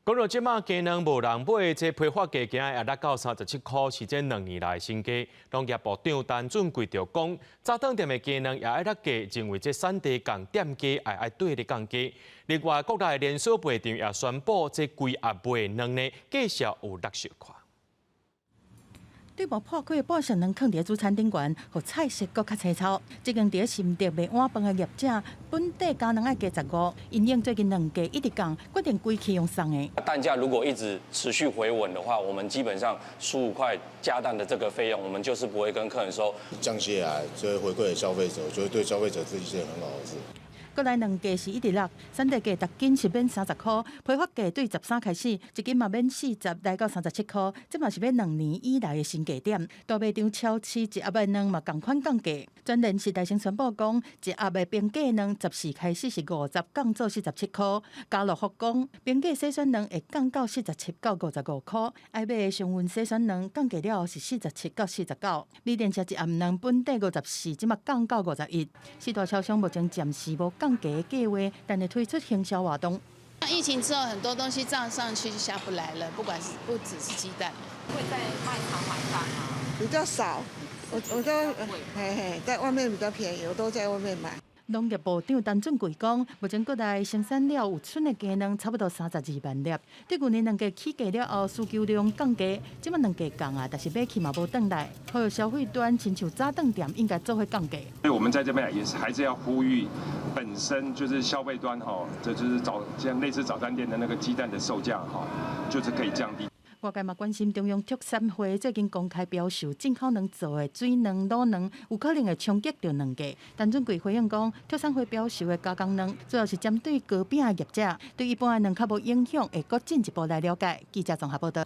講到這馬雞卵無人買，這批發價今日落到37箍，是這2年來新低。農業部長陳俊貴就講，早頓店的雞卵也愛落價，認為這產地仝店價也愛綴咧降低。另外，國內連鎖賣場也宣布，這規盒賣卵呢，價數有落小可。對無破開的半熟卵囥佇主餐頂懸，予菜色閣較青草。這間佇新竹賣碗飯的業者，本底加卵愛加15，因應最近卵價一直降，決定規氣用送的。蛋價如果一直持續回穩的話，我們基本上15塊加蛋的這個費用，我們就是不會跟客人收。降下來，就會回饋給消費者，我覺得對消費者是一件很好的事。國內卵價是一直落，產地價逐斤是免30箍，批發價對13開始，一斤嘛免40，來到37箍，這嘛是欲2年以來的新低點。大賣場超市一盒的卵嘛仝款降價，全聯是大聲宣布講，一盒的平價卵14開始是50降做47箍，家樂福講平價洗選卵會降到47到55箍，愛買的上運洗選卵降價了後是47到49。美聯社一盒卵本底54，這馬降到51。四大超商目前暫時無降價的計劃，但會推出行銷活動。疫情之後，很多東西漲上去就下不來了，不管是不只是雞蛋。會在賣場買蛋嗎？比較少，我都嘿嘿，在外面比較便宜，我都在外面買。農業部長陳俊貴講，目前國內生產了有春的雞卵差不多32萬粒。對舊年卵價起價了後，需求量降低，這馬卵價降啊，但是買氣嘛無轉來，所以消費端親像早頓店應該做伙降價。所以我們在這邊也是還是要呼籲，本身就是消費端哈，這就是早像類似早餐店的那個雞蛋的售價哈，就是可以降低。外界嘛關心中央畜產會最近公開標售進口卵做的水卵、滷卵，有可能會衝擊著卵價。陳俊貴回應講，畜產會標售的加工卵，主要是針對糕餅的業者，對一般的卵較無影響，會閣進一步來了解。記者綜合報道。